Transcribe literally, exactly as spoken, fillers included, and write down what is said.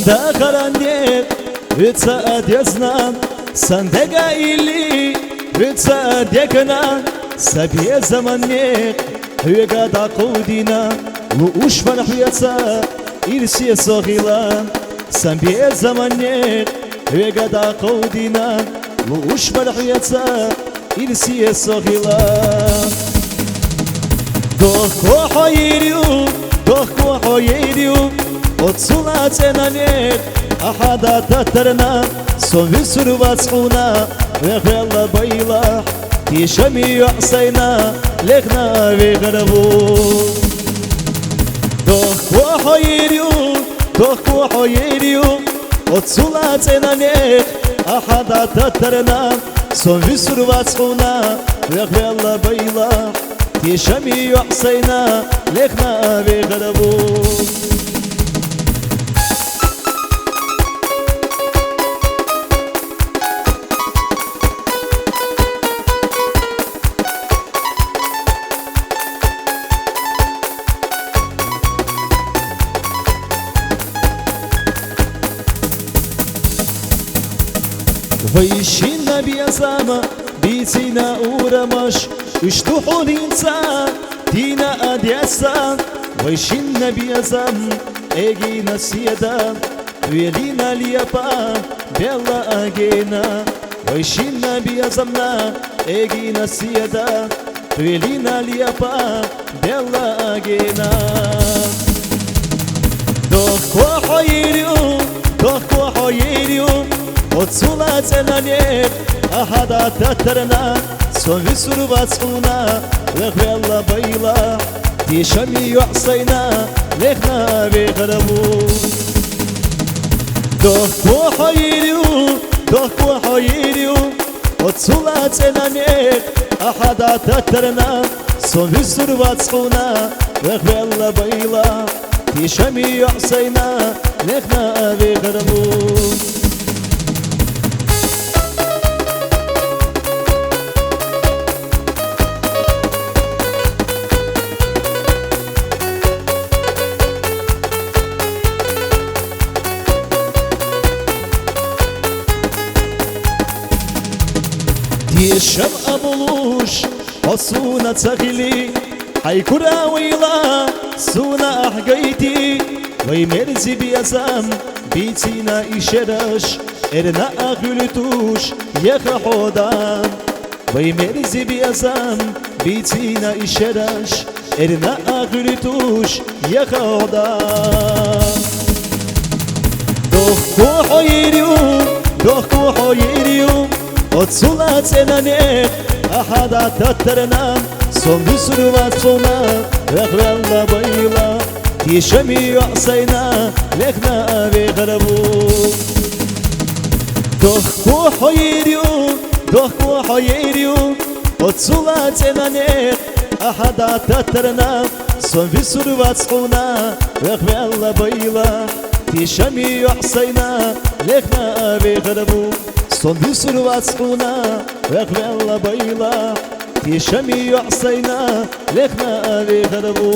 Дахаран некъ хӀуца дезна, сандега илли хӀуца декна, са безаман некъ хӀуга дакъудина, луушвар хӀуца ирсе согъила. Са безаман некъ хӀуга дакъудина, луушвар хӀуца ирсе согъила. Дохко хӀайрию, дохко хӀайрию, оцула цӀена некъ ахӀада татарна, сом висур вацӀхуна, вегӀвелла байлахъ, ти шами югӀсайна, лехна вегӀарабу. Дохко хӀайрию, дохко хӀайрию, оцула цӀена некъ ахӀада татарна, сом висур вацӀхуна, вегӀвелла байлахъ, ти шами югӀсайна, лехна вегӀарабу. Вай шин набиязама бицина урамаш, уьш тухулинца дина адеса. Вай шин набиязам эгина сияда, велина лиапа белла агена. Вай шин набиязамна эгина сияда, велина лиапа белла агена. Дохко хӀайрию, дохко хӀайрию, оцула цӀена некъ ахӀада татарна, сом висур вацӀхуна, вегӀвелла байлахъ, ти шами югӀсайна, лехна вегӀарабу. Дохко хӀайрию, дохко хӀайрию, оцула цӀена некъ ахӀада татарна, сом висур вацӀхуна, вегӀвелла байлахъ, ти шами югӀсайна, лехна вегӀарабу. Дишам абулуш, хӀу суна ца хили, хӀайкура вайла суна ахӀгайти. Вай мерзи биазам бицина ишераш, эрна ахӀули туш, яха хӀодан. Вай мерзи биазам бицина ишераш, эрна ахӀули туш, яха хӀодан. Дохко хӀайрию, дохко хӀайрию, оцула цӀена некъ ахӀада татарна, сом висур вацӀхуна, вегӀвелла байлахъ, ти шами югӀсайна, лехна вегӀарабу. Дохко хӀайрию, дохко хӀайрию, оцула цӀена некъ ахӀада татарна, сом висур вацӀхуна, вегӀвелла байлахъ, ти шами югӀсайна, лехна вегӀарабу. Сом висур вацӀхуна, вегӀвелла байлахъ, ти шами югӀсайна, лехна вегӀарабу.